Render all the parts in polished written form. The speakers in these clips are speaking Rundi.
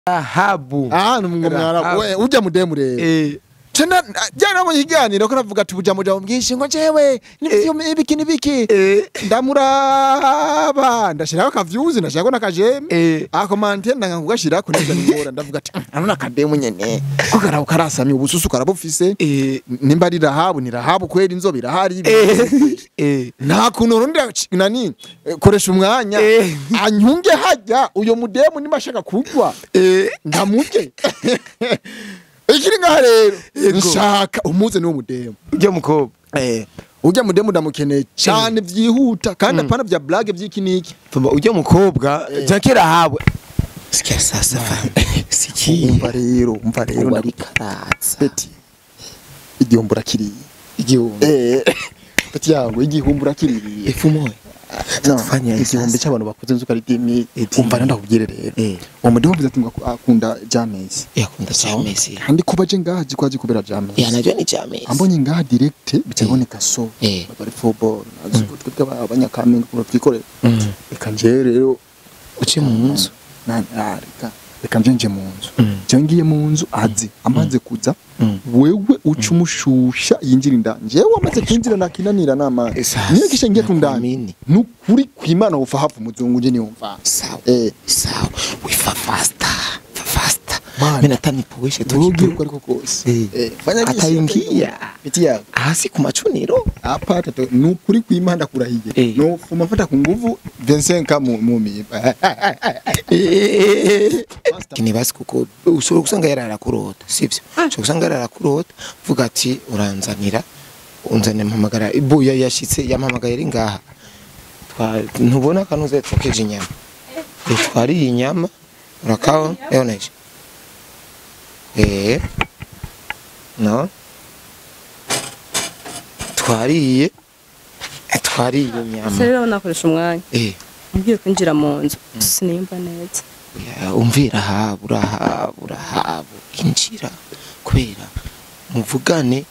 Rahabu. Ah, ngo mwarabu. We ujya mudemu rero. Tena jana mu kiganiro ko navuga ati buja muja mbwishi ngo jewe nivyo ibiki nibiki. Ndamuraba ndashirako ka views ndashirako nakajeme. Akomante ndanga kugashirako neza ngora ndavuga ati anona kademu nyene. Ko karabo karasamye ubususu karabufise. Nimba ari Rahabu ni Rahabu kweri inzobe irahari. Nta kuntu rondira nani koresha umwanya anyunge hajya uyo mudemu nimba ashaka kugwa. Ndamuje. Ikiri ngaha rero nshaka umuze niwo mudemu ujya mukobwa ujya mudemu ndamukeneye cyane byihuta kandi apana bya blague byiki niki tumba ujya mukobwa Jackie Rahabu. Sikia sasa sikia umva rero warikaratsa peti igihumbura kiriye igihumbi peti yangu igihumbura kiriye ifu moyo tufanya igihumbi cy'abantu bakuze nzuka ari dimi umva ndakubwire rero uwo mudemu avuze ati ngo akunda James yakunda James kandi kuba je ngaha jikwaje kubera James ya najua ni James ambonye ngaha direct bitaboneka so bari football azuko twebwe abanyakamenga kuno twikorera reka nje rero uce mu nzu reka nje mu nzu je ngiye mu nzu azi amaze kuza wewe uca umushusha yinjira indani jewe amaze kwinjira nakinanira n'amazi niyo kisha ngiye kundani nukuri kwimana ufa hafu muzungu je niumva sawa sawa wifa faster faster mimi natani poeshe tu kidogo ariko kose fanya ataingia bitia hasi ku macuniro apa tato nukuri kwimana kurahiye no fuma fata ku nguvu 25 mu mimba kini basi kuko ushobora kusanga yarara kurota sivyo ushobora kusanga yarara kurota vuga ati uranzanira unzanira mpamagara ibuya yashitse yampamagaye iri ngaha ntubona kanuze twokeje inyama twariye inyama urakaho eoneje no twariye inyama rero nakoresha umwanya ngiye kwinjira mu nzu sinimba neza umvira Rahabu Rahabu injira kubera muvugane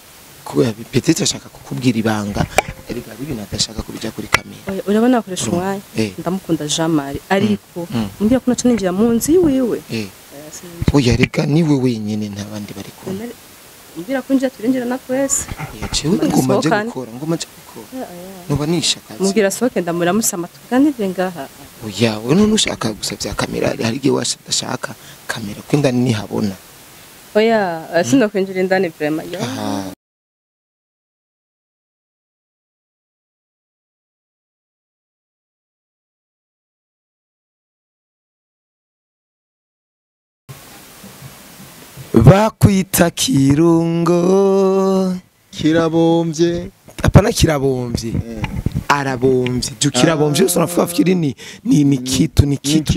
kubera peut-être ashaka kukubwira ibanga erega bibi natashaka kubija kuri kamera urabona nakoresha umwanya ndamukunda Jean Marie ariko mbwira ko naca ninjira mu nzu yiwe oya rega niwe wenyine nta bandi bari kumwe mbwira ko njya turinjira na twese jewe ngoma nje gukora nuba nishaka mubwira soke ndamuramusama tuganire ngaha oya we none ushaka gusa bya kamera hari igihe washaka kamera ko indani nihabona oya sinokwinjira indani vraiment bakwita kirungo kirabomvye apana kirabomvye arabomvye ju kirabomvye unafuka fikiri ni kitu ni kitu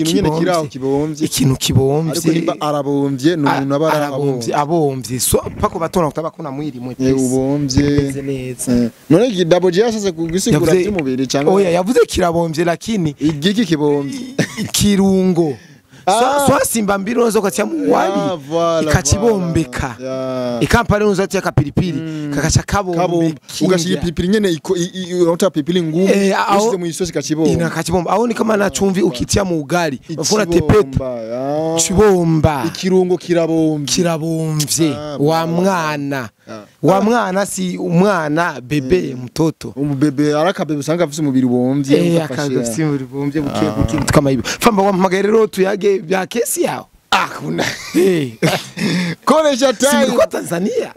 kibomvye ikintu kibomvye ariko nimba arabomvye n'umuntu aba arabomvye abomvye so pako batona kutaba kuna mwiri mwe ubomvye neza none kidabo je yashatse kugisigura by'umubiri cyangwa oya yavuze kirabomvye lakini igiki kibomvye kirungo so simba mbiri unaweza ukatia muwali ikachibombeka ikampani unaweza tia kapilipili kakacha kabombe ugashira pilipili nyene iko unaota pilipili ngumu ushize mu isosi kachibomba ina kachibomba au ni kama na chumvi ukitia mu ugali ufuna tepeta chibomba ikirungo kirabomvye kirabomvye wa mwana wa mwana si umwana bebe mtoto umubebe arakabebe usanga afise umubiri bomvye akafise umubiri bomvye buke buke kama hivyo famba wampamagaye rero tuyage vya kesi yao kuna koresha time si kwa Tanzania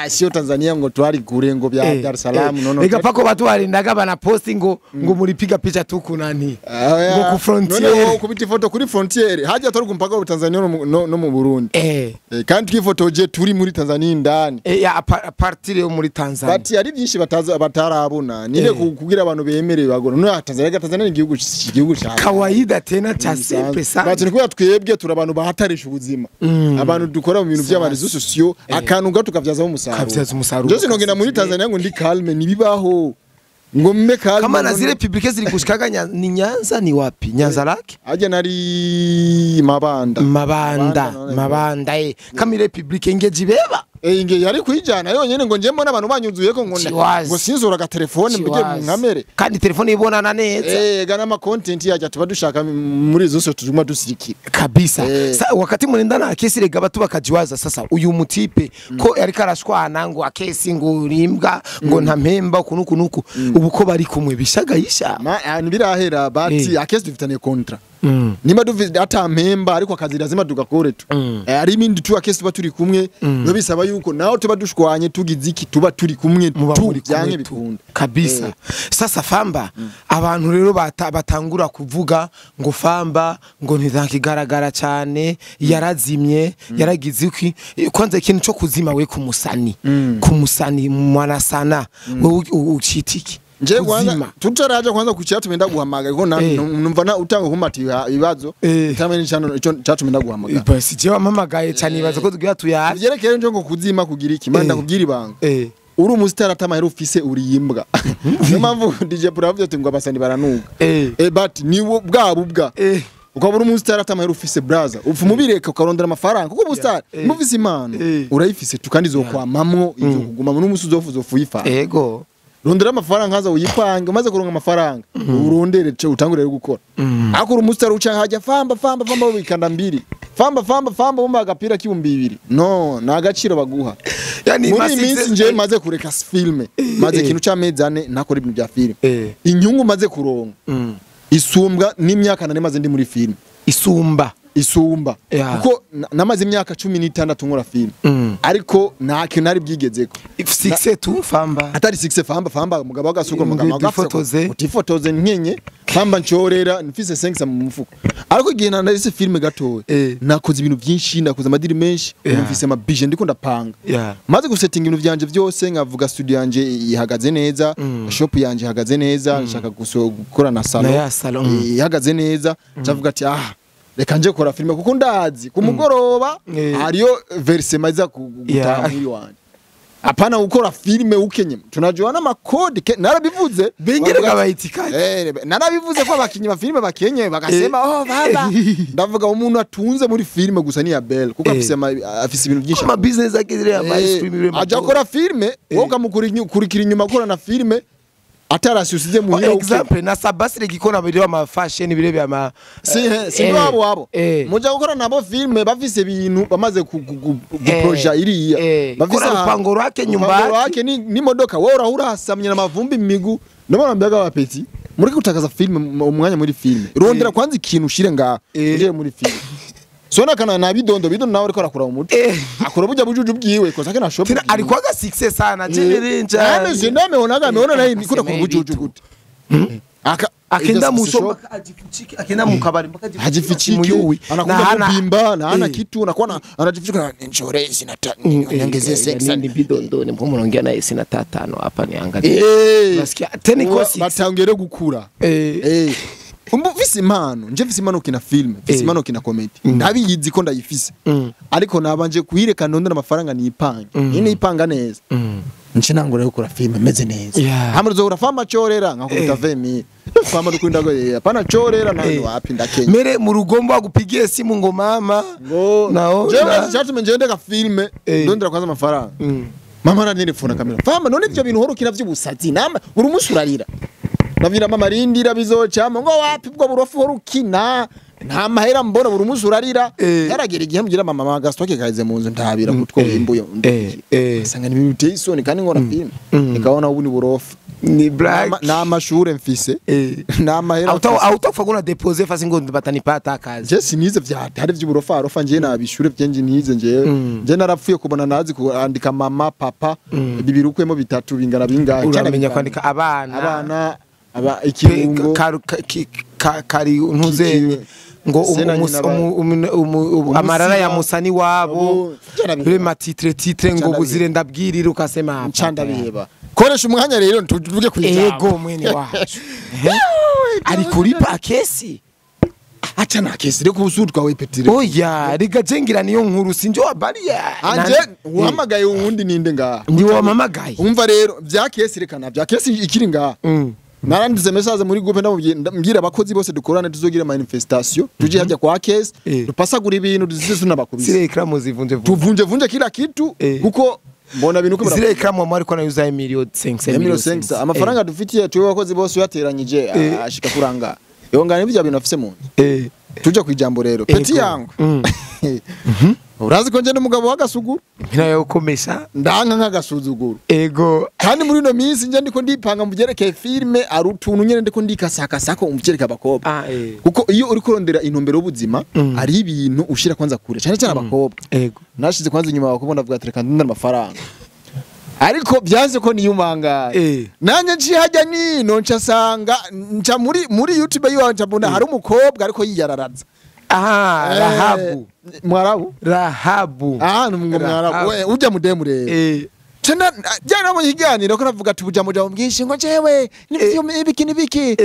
sio Tanzania ngo twari kure ngo bya Dar es Salaam nono reka pako watu walindaga bana posti ngo mulipiga picha tu kunani ngo ku frontier none kubita ifoto kuri frontier haja tori kumpaka wa Tanzania no mu Burundi kandi twifotoje turi muri Tanzania indani ya partir yo muri Tanzania bati ari byinshi bataza batarabona nire kugira abantu bemerewe bagona no Tanzania Tanzania ni igihugu cha kawaida tena cha simple sana bati nikuya twebwe turi abantu bahatarisha ubuzima abantu dukora mu bintu by'amarezo sociaux akantu gato tukavyaza umusaruro. Jose nogenda muri Tanzania ngo ndi calme nibibaho. Ngo mme calme. Kama na zile publique ziri kushikaga ni Nyanza ni wapi? Nyanza lake? Aje nari Mabanda. Mabanda. Kama ile publique ingejibeba. Inge yari kwijana yonyene ngo njye mbona abantu banyuzuye ko ngo ngo sinzura ga telefone mbige mu nkamere kandi telefone ibonana neza gana ama content yajya tuba dushaka muri izo so tujuma dusirikira kabisa. Wakati murenda na Akesi rega batu bakajiwaza sasa uyu mutipe ko ariko arashwana ngo Akesi ngo urimbwa ngo ntampemba kunuku nuku ubu ko bari kumwe bishagayisha nibirahera bati Akesi dufitaniye kontra nimba dufite atampemba ariko akazi lazima tugakore tu ari imindi tu Akesi tuba turi kumwe no bisaba yuko naho tuba dushwanye tugize iki tuba turi kumwe tu byanke bikunda kabisa. Sasa Famba abantu rero batangura kuvuga ngo Famba ngo ntizakigaragara cyane yarazimye yaragize iki kwanza ikintu cyo kuzima we kumusani kumusani mwana sana wewe ucitiki nje kwanza tutaraje kwanza kucyatumye ndaguhamagara ko numva na utanga kumati ibibazo tamene cyano ico cyatumye ndaguhamagara basi je wampamagaye cyane ibazo ko tugira tuyaje byerekeye nje ngo kuzima kugira iki manda kubwira ibanga uri umusitari atamahera ufise uriyimbwa niyo mpamvu DJ Bravo ati ngo abasani baranuga but ni bwa bubwa ukaba uri umusitari atamahera ufise braza upfa umubireka ukarondera amafaranga kuko ubusitari mufise impano urayifise tukandi izokwamamwo izokugumamwo n'umusi uzofu uzofuyifa ego rondera amafaranga haza uyipange umaze kuronka amafaranga urondere ce utangure gukora akora umusitari uca hajya famba famba famba bikanda mbiri famba famba famba bumba agapira k'ibihumbi bibiri no na agaciro baguha yani muri minsi nje maze kureka filme maze ikintu c'amezi ane nakora ibintu bya filme inyungu maze kuronka isumbwa n'imyaka nane maze ndi muri filme isumba kuko namaze imyaka 16 nkora filme ariko nta kintu nari byigezeko success tu Famba atari success famba famba mugabo agasuko mugabo agafotoze utifotoze nkenye famba ncorera nfise 5 mu mufuko ariko igihe nandise filme gatowe nakoze ibintu byinshi nakoze amadiri menshi mfise ama budget ndiko ndapanga maze gusetting ibintu byanje byose nkavuga studio yanje ihagaze neza shop yanje ihagaze neza nshaka gukora na salon ihagaze neza ndavuga ati ah reka nje gukora filme kuko ndazi ku mugoroba hariyo verse maza gutaha muri wanje apana gukora filme ukenye tunajua n'amakode narabivuze bingire kabayitikanye narabivuze ko abakinyi ba filme bakenye bagasema oh baba ndavuga umuntu atunze muri filme gusa ni Abel kuko afise afise ibintu byinshi ama business akizire ama ice cream aja gukora filme wowe ukamukurikira inyuma gukora na filme atarasi usize muhira example na Sabasire gikora biri ama fashion birebe ama si wabo wabo muja gukora nabo filme bafise ibintu bamaze guproja iriya bafise urupango rwake nyumba rwake ni modoka wowe urahurasamye n'amavumbi imigu ndabona mbiaga bapeti muri gutakaza filme umwanya muri filme rondera kwanza ikintu ushire nga uje muri filme sona kana na bidondo bidondo nawe ariko arakura umutwe akura bujya bujuju bwiwe kosa kana shop alikuwa ga success sana chirinja name name onaga meona naye nikunda ku bujuju gute aka akenda mu shop ajifichike akenda mu kabari mpaka ajifichike muyuwi anakuja kubimba na hana kitu anakuwa anajifichika njore sina niongezee sex ni bidondo ni mpo munaongea naye sina tatano hapa niangalie unasikia tena iko six batangere gukura mfise impano nje mfise impano kina filme mfise impano kina comedy ndabiyizi ko ndayifise ariko nabanje kuyireka ndondera amafaranga niyipange nyine ipanga neza nce nangura gukora filme meze neza hamwe uzogura fama chorera nkakubita 20000 fama dukunda ko hapana chorera na wapi ndakenya mere mu rugombo agupigiye simu ngo mama naho jewe cyatumye nje ndeka filme ndondera kwanza amafaranga mama arantelefona kamera fama none ivyo bintu horukira vy'ubusazi nama buri munsi urarira navira mama rindira bizocamo ngo wapi bwo burofu horukina nta mahera mbona buri munsi urarira yaragera igihe mbwira mama magastoke kaze mu nzu ntabira kutwo wimbuye asanga ni ibintu biteye isoni kandi ngora filme nikabona ubu ni burofu ni black na amashure mfise na mahera autapfa kuna deposer fasi ngo batanipata kazi je sinize vya hari vy'uburofa arofa nje nabishure byenje nize nje nje narapfuye kubona nazi kuandika mama papa bibiri ukwemo bitatu bingana bingahe uramenya kwandika abana aba ikirungo kari ntuzenye ngo amarara ya musani wabo bire matitre titre ngo buzire ndabwirira ukasema ncanda koresha umwanya rero tuvuge kwijambo ego mwene wacu ari kuri pakesi acha na kesi reko usutwa we petire oya rigajengira niyo nkuru sinjo wabariya anje uhamagaye uwundi ninde ngaha ndi wamamagaye umva rero bya kesi rekana bya kesi ikiri ngaha Narandize message muri groupe ndamubwira abakozi bose dukorana tuzogira manifestation tuje hajya kwa case dupasagura ibintu duzize tunabakubise. Zile ikramu zivunje vunje. Tuvunje vunje kila kitu kuko mbona bintu ko zile ikramu amari ko nayuza 1.5 million 5 amafaranga dufitiye tuwe abakozi bose uyateranyije ashika kuranga. Yongana ibyo bintu afise mu nzu. Tuje kwijambo rero peti yangu. Urazi ko nje n'umugabo w'agasuguru mpira yo komesha ndanka nk'agasuzuguru. Ego kandi muri no minsi nje ndiko ndipanga mu byerekeye filme ari utuntu nyene ndiko ndikasakasako mu byerekeye abakobwa. Kuko iyo uri kurondera intumbero y'ubuzima ari ibintu ushira kwanza kure cyane cyane abakobwa. Ego nashize kwanza inyuma abakobwa ndavuga ati reka ndondere amafaranga. Ariko byanze ko niyumanga. Nanye nci hajya nino nca sanga nca muri YouTube yiwa nca mbona hari umukobwa ariko yiyararaza. Rahabu. Mwarabu? Rahabu. Ngo mwarabu. We ujya mudemu rero. Tena jana mu kiganiro ko navuga ati buja muja mbwishi ngo jewe nivyo ibiki nibiki.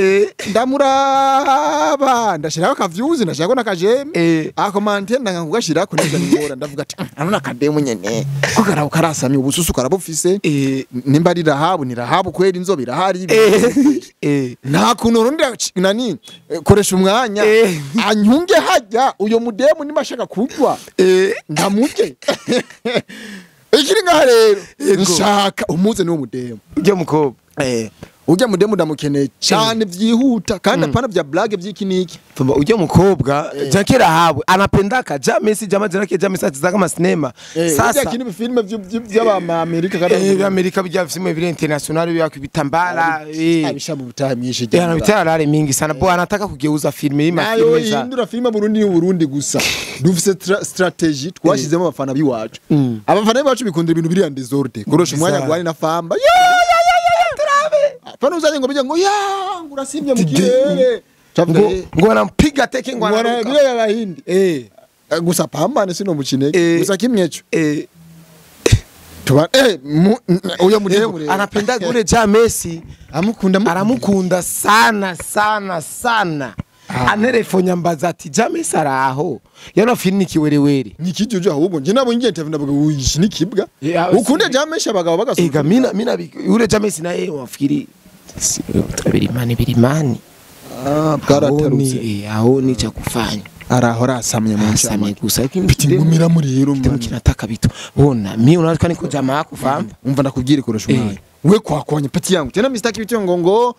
Ndamuraba ndashirako ka views ndashirako nakajeme. Akomante ndanga kugashirako neza ngora ndavuga ati anona kademu nyene. Ko karabo karasamye ubususu karabufise. Nimba ari Rahabu ni Rahabu kweri inzobe irahari. Nta kuntu rondira nani koresha umwanya anyunge hajya uyo mudemu nimba ashaka kugwa ndamurye. Ikiri ngaha rero nshaka umuze niwo mudemu ujya mukobwa ujya mudemu ndamukeneye cyane byihuta kandi apana bya blague byiki niki ujya mukobwa Jackie Rahabu anapendaka ja Messi jama Jackie ja Messi atizaka ma sinema sasa ujya kini filme by'aba Amerika kandi Amerika bya filme biri international bya kubitambara abisha mu butaha myinshi cyane anabitara ari mingi sana bo anataka kugeuza filme ima filme za indura filme Burundi ni Burundi gusa dufise strategy twashizemo abafana biwacu abafana biwacu bikundira ibintu biri en desordre kurosha umwanya gwari na famba Pana uzanye ngo bijya ngo ya ngurasimye mu kirere ngo anampiga teke ngo anaruka bile y'abahindi gusa pambane sino mukinege gusa kimweco tuba uyo mudemu anapenda gure ja Messi amukunda aramukunda sana sana sana anerefonya mbaza ati ja Messi araho yana filmi kiwerewere nikijuje ahubwo nje nabo ngiye interview ndavuga uyi nikibwa ukunde ja Messi abagabo bagasura ega mina ure ja Messi naye wafikiri birimani birimani bwaratarutse aho ni cha kufanya arahora asamye mu nsamye gusa piti ngumira muri rero mwana kinataka bitu bona mimi unataka niko jamaa yako famba umva ndakubwira ikoresha umwanya we kwakwanya peti yangu tena mistaki bitu ngo ngo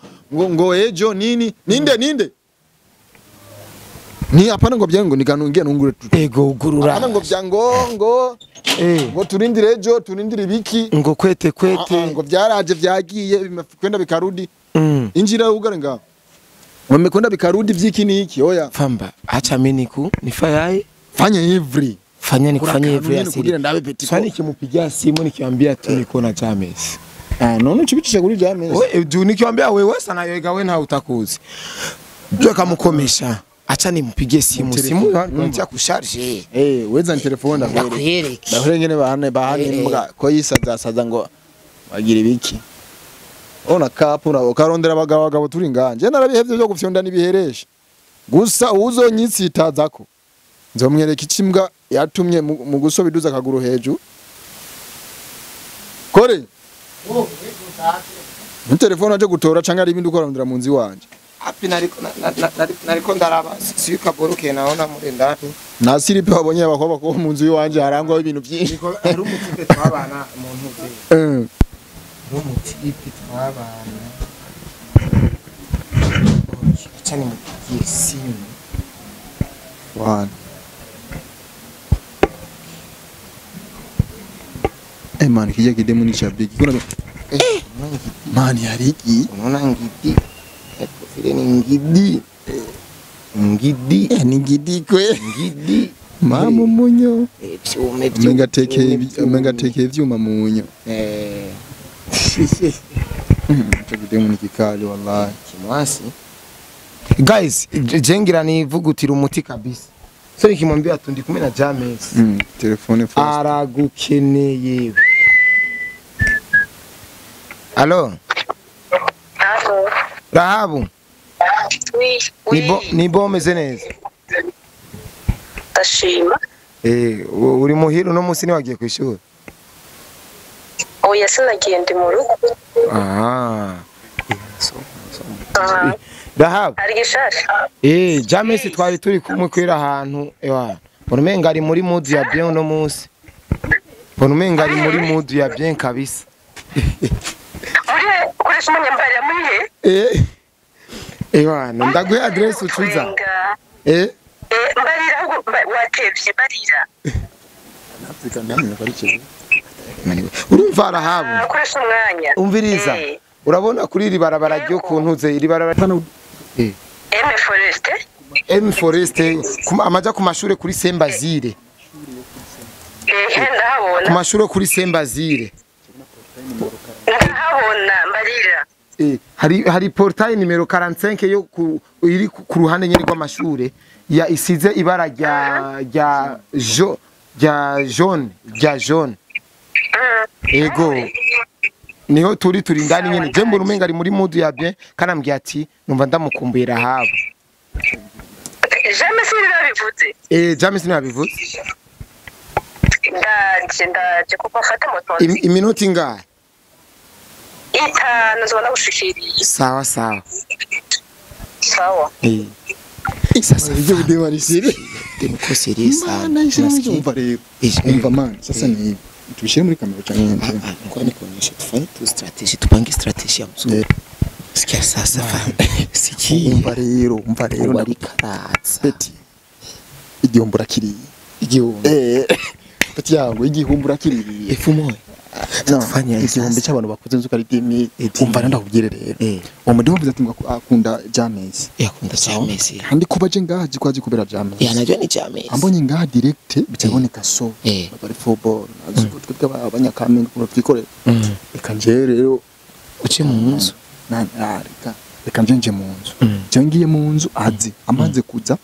ngo ejo nini ninde ninde ni apana ngo byango nikanungia nungure tu ego ugurura apana ngo byango ngo ngo turindire ejo turindire ibiki ngo kwete kwete ngo byaraje byagiye kwenda bikarudi injira ugare ngaho wamekwenda bikarudi vyiki niki oya famba acha mimi niku nifayaye fanya every fanya nikufanye every asili kugira ndabe peti sasa nikimupigia simu nikiambia tu niko na James none uchibicisha kuri James wewe juu nikiambia wewe sana yoga wewe na utakuzi juu akamukomesha acha nimpigie simu simu ntia kusharge weza telefone ndakwereke ndakwereke ngene bahane imbwa ko yisaza saza ngo bagira ibiki ona kapu na ukarondera abagabo turi nganje narabihevye byo gufyonda nibiheresha gusa uzonyitsitazako nzomwereka ikimbwa yatumye mu gusobiduza akaguru hejuru kore mu telefone aje gutora canga ari ibindi ukorondera mu nzi wanje api nariko ndaraba sika boruke naona muri ndani na siripe wabonye abakobwa ko mu nzu yiwanje harangwa ibintu byinshi ari umutipe twabana mu ntuze umutipe twabana acha nimupigie simu wana man kija kidemu ni cha big kuna man yariki unaona ngidi vile ni ngidi ngidi ni ngidi kwe ngidi mama munyo byume umenga teke ivyuma munyo ico kidemu ni kikali wallahi kimwasi guys jengira nivugutira umuti kabisa so nikimwambia tundi kumwe na James telefone first aragukeneye Allo Allo Rahabu Oui, oui. Ni bo meze neza. Ndashima. Uri muhira no musi ni wagiye kwishura. Oya sinagiye ndi mu rugo. So Rahab. Hari gishasha. James twari turi kumwe kwira ahantu ewa. Mbona ari muri mood ya bien no munsi. Mbona ari muri mood ya bien kabisa. Muri ukoresha umunyambari muri Ewa, ndaguhe address ucuza. Mbarira watevye barira. Afrika ndamenya ko ari cyo. Urumva Rahabu. Ukoresha umwanya. Umviriza. Urabona kuri iri barabara ryo kuntuze iri barabara M Forest. M Forest amaja ku mashure kuri Sembazire. Ndahabona. Ku mashure kuri Sembazire. Ndahabona mbarira. Hari portail numero 45 yo iri ku ruhande nyene rw'amashure ya isize ibara rya jaune rya jaune. Ego. Niho turi indani nyene je mbona umenga ari muri mood ya bien kanambwiye ati numva ndamukumbuye Rahabu. James sinabivuze. James sinabivuze. Ndaje kuko afata moto. Iminota ingahe? Itanu zobona gushikiriye. Sawa sawa. Sawa. Sasa ibyo bideba ni siri. Niko siri sana. Umva rero. Umva man, sasa ni tubishire muri kamera cyangwa ngo nikuonyeshe tufanye tu strategy tupange strategy ya mzuri. Sikia sasa fam. Sikia. Umva rero wari karatsa. Peti. Igihumbi urakiriye. Igihumbi. Peti yangu igihumbi urakiriye. Efu moya. Tufanye igihumbi cy'abantu bakuze inzuka ari dimi. Umva ndakubwire rero. Uwo mudiho mvuze ati ngo akunda James. Yakunda James. Kandi kuba je ngaha jikwaje kubera James. Ya najua ni James. Ambonye ngaha direct bitaboneka so. Bari football. Azuko twebwe abanyakamenga kuno twikorera. Reka nje rero uce mu nzu. Reka nje mu nzu. Je ngiye mu nzu azi amaze kuza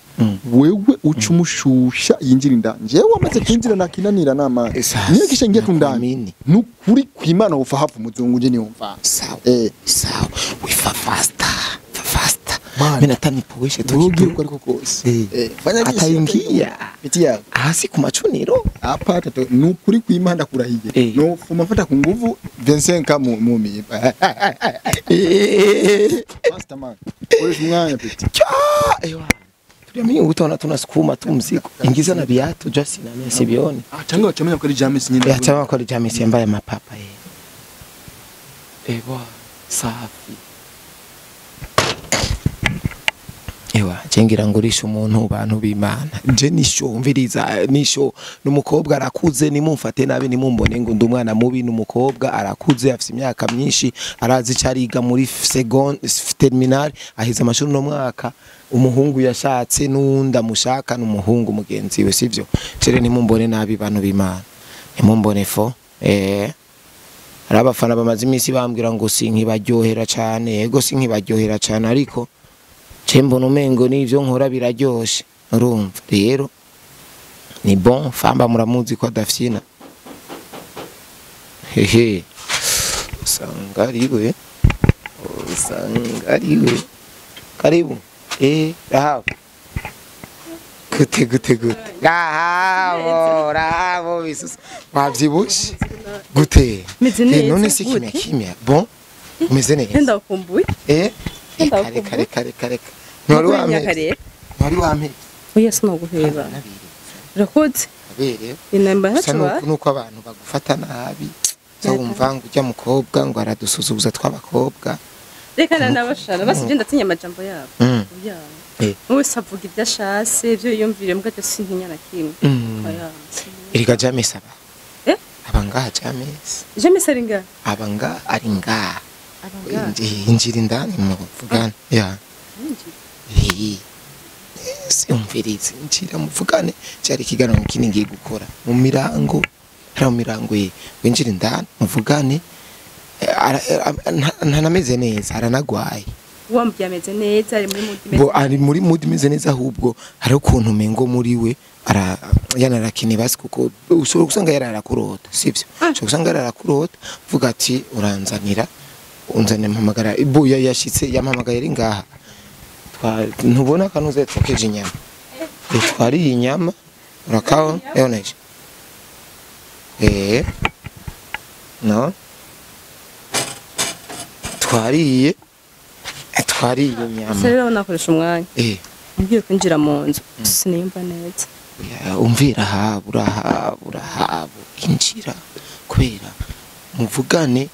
wewe uca umushusha yinjira indani. Jewe amaze kwinjira nakinanira n'amazi. Niyo kisha ngiye kundani. Nukuri kwimana ufa hafu muzungu nje niumva. Sawa. Sawa. Wifa faster. Faster. Mimi natani poeshe tu. Ugiye uko ariko kose. Fanya ataingia. Bitia. Hasi ku macuniro. Apa tato nukuri kwimana kurahiye. No fuma fata ku nguvu 25 mu mi. Faster man. Koresha umwanya peti. Ewa. Tuliamini utaona tunasukuma tu mzigo. Ingiza na viatu just na mimi sivioni. Cyangwa bacamenya ko ari James nyine. Cyangwa ko ari James yambaye amapapa Ewa, safi. Ewa, cengira ngurisha umuntu bantu b'Imana. Je nisho umviriza nisho numukobwa arakuze nimumfate nabi nimumbone ngo ndi umwana mubi numukobwa arakuze afite imyaka myinshi arazi cariga muri seconde terminal ahize amashuri no mwaka umuhungu yashatse n'unda mushaka n'umuhungu mugenzi we sivyo. Cere nimumbone nabi bantu b'Imana. Nimumbone fo hari abafana bamaze iminsi bambwira ngo sinkibaryohera cyane yego sinkibaryohera cyane ariko mbona umengo n'ivyo nkora biraryoshe urumva rero ni bon famba muramuzi ko adafyina hehe usanga ariwe karibu Rahabu gute Rahabu bisusa wavyibushe gute none si kimya kimya bon umeze neza ndakumbuye kare Ntwari wampe. Oya sinoguheba. Urakoze. Aberewe. Inamba yacu nuko abantu bagufata nabi. So wumva ngo ujya mukobwa ngo aradusuzuguza tw'abakobwa. Reka nabashara basi je ndatinya amajambo yabo. Oya. Wowe savuga ibyo ashase ibyo yiyumvire mbwa je sintinya na kimwe. Oya. Erega James aba. Abanga James. James ari nga? Abanga ari nga. Injira indani muvugane. Ya. Umvirize injira muvugane cyari ikiganiro kini ngiye gukora mu mirango hari mu mirango ye winjira indani muvugane ntanameze neza aranagwaye wambye ameze neza ari muri mood bo ari muri mood imeze neza ahubwo hari ukuntu mengo muri we ara yanarakine basi kuko ushobora gusanga yararakurota sivyo ushobora gusanga yararakurota vuga ati uranzanira unzanira mpamagara ibuya yashitse yampamagaye ari ngaha ntubona kanuze twokeje inyama twariye inyama urakaho eoneje no twariye Twariye inyama. Rero nakoresha umwanya. Ngiye kwinjira mu nzu siniyumva neza. Umvira Rahabu injira kubera muvugane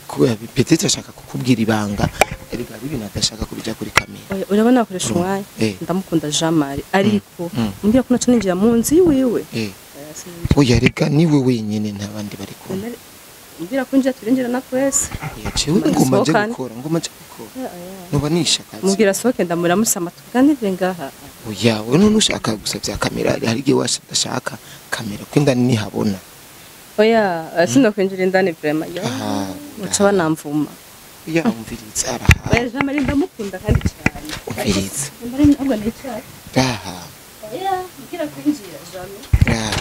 kubera peut-être ashaka kukubwira ibanga erega bibi nadashaka kubija kuri kamera. Urabona akoresha umwanya ndamukunda Jean Marie ariko mbwira ko naca ninjira mu nzu yiwe. Oya rega niwe wenyine nta bandi bari kumwe. Mbwira ko nje turinjira na twese. Oya jewe ngoma nje gukora nuba nishaka. Mubwira soke ndamuramusama tuganire ngaha. Oya we none ushaka gusa bya kamera hari igihe washaka kamera kwinda nihabona. Oya sinokwinjira indani vraiment yo. Uca banamvuma. Oya umviritse araha. Oya Jean Marie ndamukunda kandi cyane. Umviritse. Ndari ahubwo nicaye. Aha. Oya mbwira kwinjira Jean. Aha.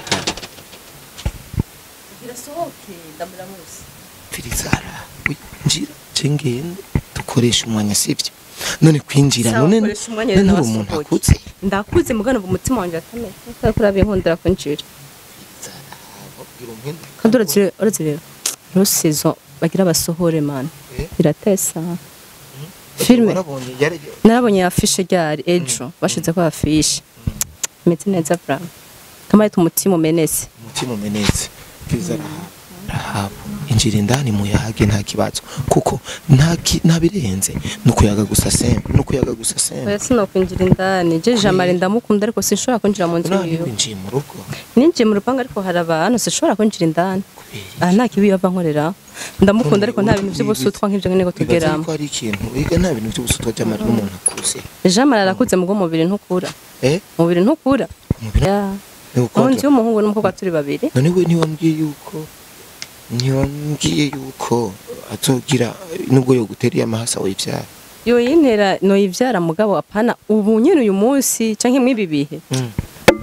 Mbwira soke ndamuramusa. Umviritse araha. Winjira cengende dukoresha umwanya sivyo. None kwinjira none none umuntu akuze. Ndakuze mugana umutima wanje atameze. Utakura binkundira kwinjira. Kandi uretse rero no saison bagira basohore man biratesa filme narabonye affiche ryari ejo bashize ko affiche imeze neza bra kamaye umutima umenetse kiza Rahabu injira indani muyage nta kibazo kuko nta birenze nukuyaga gusa sembe oya sinokwinjira indani je Jean Marie ndamukunda ariko sinshobora kwinjira mu nzu yiwe. Ninjiye mu rugo ninjiye mu rupangu ariko hari abantu sinshobora kwinjira indani. Aha nta kibi yava nkorera ndamukunda ariko nta bintu by'ubusutwa nk'ibyo nyine ko tugeramo. Ko ari ikintu wiga nta bintu by'ubusutwa by'amara n'umuntu akuze. Jean Marie arakuze mu mubiri ntukura. Mubiri ntukura. Mu nzu y'umuhungu n'umukobwa turi babiri. None we ntiwambwiye yuko azogira nubwo yo guteriye amahasa wivyara. Yo yintera no yivyara mugabo apana ubu nyine uyu munsi canke mwibi bihe.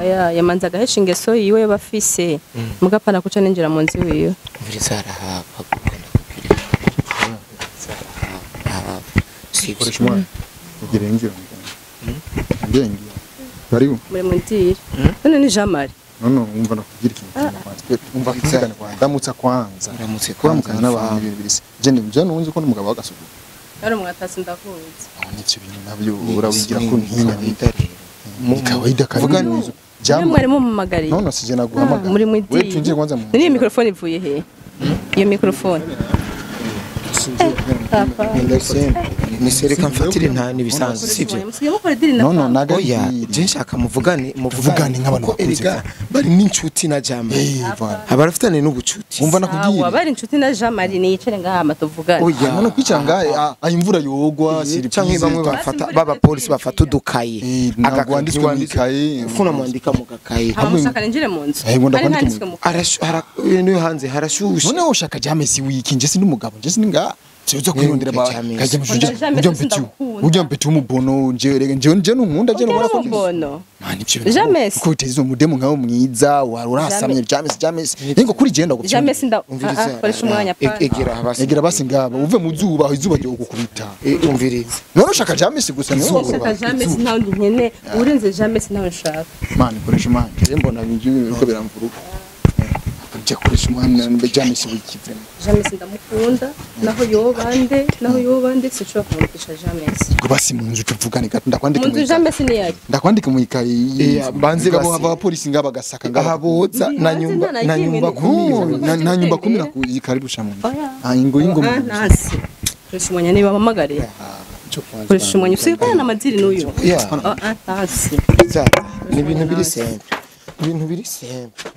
Aya yamanza gahesha ingeso yiwe bafise mugabo apana kuca ninjira mu nzu yiwe. Umviriza Rahabu agukunda kubwira. Rahabu sikoresha umwana ugirengira ngengi bariho muri mundire none ni Jean Marie. No umva nakubwira ikintu kwanza umva kizigana kwanza ndamutsa kwanza uramutse kuramukana n'abantu ibintu birisi je je nunzi ko n'umugabo w'agasuku ari umwatasi ndakuzi aho n'ivyo bintu nabyo urawigira ko ntinya ni kawaida kandi jambo mwari mumamagariye. No sije naguhamagara muri mwidiri we twinjire kwanza mu niyo microphone ivuye he iyo microphone ni sereka mfatire nta nibisanzwe sivyo. No naga oya je nshaka muvugane nk'abantu bakuze bari n'incuti na Jean Marie abarafitane n'ubucuti umva nakubwira bari incuti na Jean Marie ni yicare ngaha matuvugane. Oya none kwicara ngaha imvura yogwa canke bamwe bafata baba polisi bafata udukaye agakanditswe mwikaye ufuna mwandika mu gakaye amushaka ninjire mu nzu ari hanze harashushe. None ushaka James wiki nje sindi umugabo nje sindi ngaha cyo kwirondera ba kajya mujuje ujya mpeti umubono nje rege nje nunkunda je nubona ko umubono mani ibyo James ko uteze umudemo nkawe mwiza warurasamye James ningo kuri je ndagupfa James nda koresha umwanya pa egera basi ngaba uve mu zuba izuba ryo gukubita umviriza none ushaka James gusa niwe ushaka James ntawe nkene urenze James ntawe nshaka mani koresha umwanya je mbona ibyo biko biramvuruka nje koresha umwanya mbe James wiki vraiment James ndamukunda naho yobande sinshobora kumukisha James ngo basi mu nzu tuvugane gato ndakwandika mu nzu James ni yaje ndakwandika mu ikayi banze basi abapolisi ngaba gasaka ngaba ahaboza na nyumba kumi na nyumba kumi na kuyikaribusha mu nzu ah ingo ingo nasi koresha umwanya niba bamagare koresha umwanya usikana n'amadiri n'uyu ah nasi ni ibintu biri simple.